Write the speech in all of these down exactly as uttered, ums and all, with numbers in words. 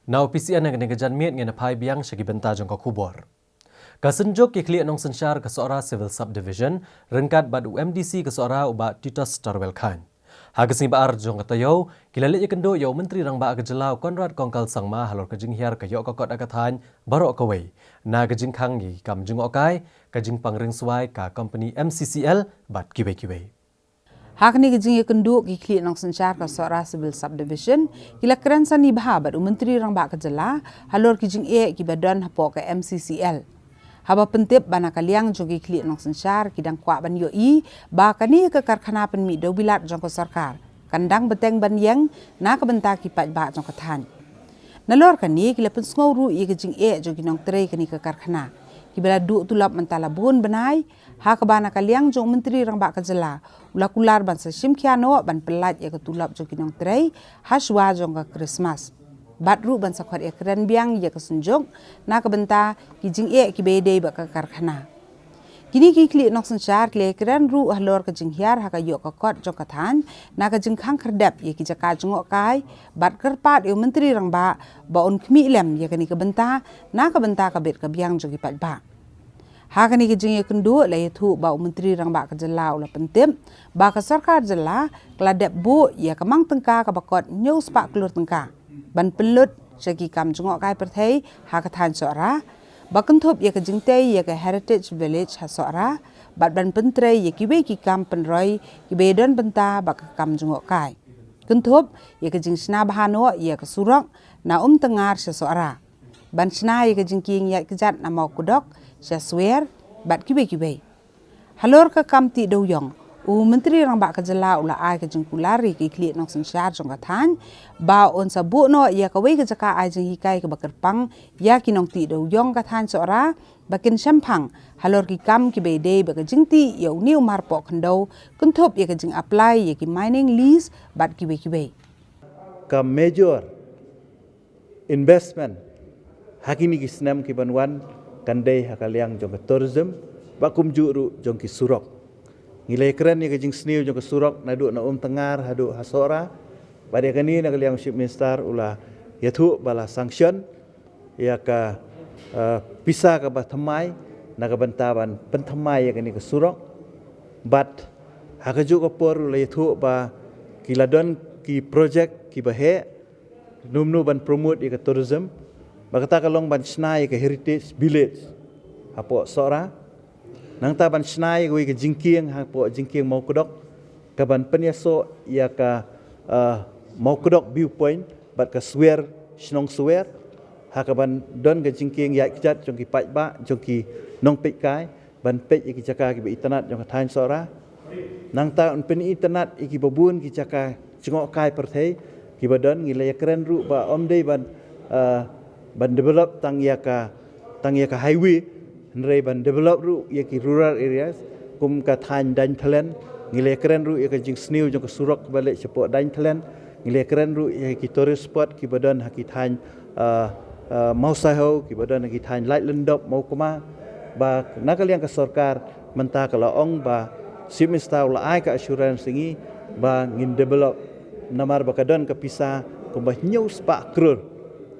Na u P C N ha kane ka janmiet ngin phai biang sha ki bynta jong ka khubor. Ka Synjuk ki Khlieh Nongsynshar ka Sohra Civil Subdivision ryngkat bad u M D C ka Sohra u Bah Titus Tarwel Chyne, ha ka sngi ba ar jong ka taïew ki la leit ïakynduh ïa u Myntri Rangbah ka Jylla u Conrad Kongkal Sangma halor ka jinghiar ka ïoh ka kot ha ka thaiñ baroh kawei, na ka jingkhang ïa ki kam jngohkai, ka jingpang ringswai ka kompani M C C L bad kiwei kiwei. Ha kane ka jingïakynduh ki Khlieh Nongsynshar ka Sohra Civil Subdivision ki la kren sani bha bad u Myntri Rangbah ka Jylla halor ki jingeh kiba don hapoh ka M C C L. Haba pyntip ba na ka liang jong ki Khlieh Nongsynshar ki dang kwah ban ïohi ba kane ka karkhana pynmih dewbilat jong ka sorkar kan dang bteng ban ïeng na ka bynta ki paidbah jong ka thaiñ. Nalor kane ki la pynsngew ruh ïa ka jingeh jong ki nongtrei kane ka karkhana kiba la duh tulop mynta la bun bnai, ha kaba na ka liang jong u Myntri Rangbah ka Jylla u la kular ban sa shim khia noh ban pyllait ïa ka tulop jong ki nongtrei ha shuwa jong ka Krismas, bad ruh ban sa khot ïakren biang ïa ka Synjuk na ka bynta ki jingeh kiba ïadei bad ka karkhana. Kine ki Khlieh Nongsynshar ki la ïakren ruh halor ka jinghiar ha ka ïoh ka kot jong ka thaiñ na ka jingkhang khyrdep ïa ki jaka jngohkai, bad kyrpad ïa u Myntri Rangbah ba un khmih lem ïa kane ka bynta na ka bynta ka bit ka biang jong ki paidbah. Ha kane ka jingïakynduh la ïathuh ba u Myntri Rangbah ka Jylla u la pyntip ba ka sorkar jylla ka la dep buh ïa ka mang tyngka kaba kot hynñiew spah klur tyngka ban pynlut sha ki kam jngohkai pyrthei ha ka thaiñ Sohra, ba kynthup ïa ka jingtei ïa ka Heritage Village ha Sohra, bad ban pyntrei ïa kiwei ki kam pynroi kiba ïadon bynta bad ka kam jngohkai, kynthup ïa ka jingshna bha noh ïa ka surok na Umtyngar sha Sohra, ban shna ïa ka jingkieng ïaid kjat na Mawkdok sha Swer, bad kiwei kiwei. Halor ka kam tih dewiong, u Myntri Rangbah ka Jylla u la ai ka jingkular ïa ki Khlieh Nongsynshar jong ka thaiñ ba un sa buh noh ïa kawei ka jaka ai jinghikai kaba kyrpang ïa ki nongtih dewiong ka thaiñ Sohra ba kin shemphang halor ki kam kiba ïadei bad ka jingtih ïa une u mar poh khyndew, kynthup ïa ka jingapply ïa ki mining lease bad kiwei kiwei. Ka major investment ha kine ki snem ki ban wan kan dei ha ka liang jong ka tourism, bad kumjuh ruh jong ki surok. Ngi la ïakren ïa ka jingsniew jong ka surok naduh na Umtyngar haduh ha Sohra, bad ïa kane na ka liang Chief Minister u la ïathuh ba la sanction ïa ka, eh, pisa kaba thymmai na ka bynta ban pynthymmai ïa kane ka surok. Bad ha kajuh ka por u la ïathuh ba ki la don ki project kiba heh, kumno ban promote ïa ka tourism, ba kata ka long ban shna ïa ka Heritage Village hapoh Sohra. Nangta ban shna ïa kawei ka jingkieng hapoh jingkieng Mawkdok, ka ban pynïasoh ïa ka, eh, Mawkdok Viewpoint bad ka Swer, shnong Swer, ha ka ban don ka jingkieng ïaid kjat jong ki paidbah, jong ki nongpeitkai, ban peit ïa ki jaka kiba itynnad jong ka thaiñ Sohra. Nangta un pynitynnad ïa kiba bun ki jaka jngohkai pyrthei kiba don. Ngi la ïakren ruh ba ym dei ban, eh, ban develop tang ïa ka, tang ïa ka highway, hynrei ban develop ruh ïa ki rural areas kum ka thaiñ Dainthlen. Ngi la ïakren ruh ïa ka jingsniew jong ka surok kaba leit shapoh Dainthlen. Ngi la ïakren ruh ïa ki tourist spot kiba don ha ki thaiñ, eh, eh, Mawsaihaw, kiba don ha ki thaiñ Laitlyndup, Mawkma, ba na ka liang ka sorkar mynta ka la ong ba Chief Minister u la ai ka assurance ïa ngi ba ngin develop, namar ba ka don ka pisa kumba hynñiew spah klur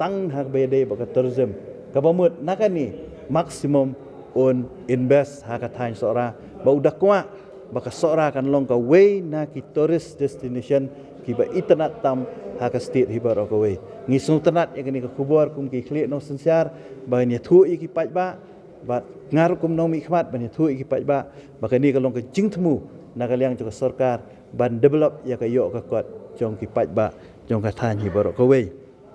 tang ha kaba ïadei bad ka tourism, kaba mut na kane maximum un invest ha ka thaiñ Sohra, ba u da kwah ba ka Sohra kan long kawei na ki tourist destination kiba itynnad tam ha ka state hi baroh kawei. Ngi sngewtynnad ïa kane ka khubor kum ki Khlieh Nongsynshar, ba ngin ïathuh ïa ki paidbah, bad nga ruh kum nongmihkhmat ban ïathuh ïa ki paidbah ba kane ka long ka jingthmu na ka liang jong ka sorkar ban develop ïa ka ïoh ka kot jong ki paidbah jong ka thaiñ hi baroh kawei.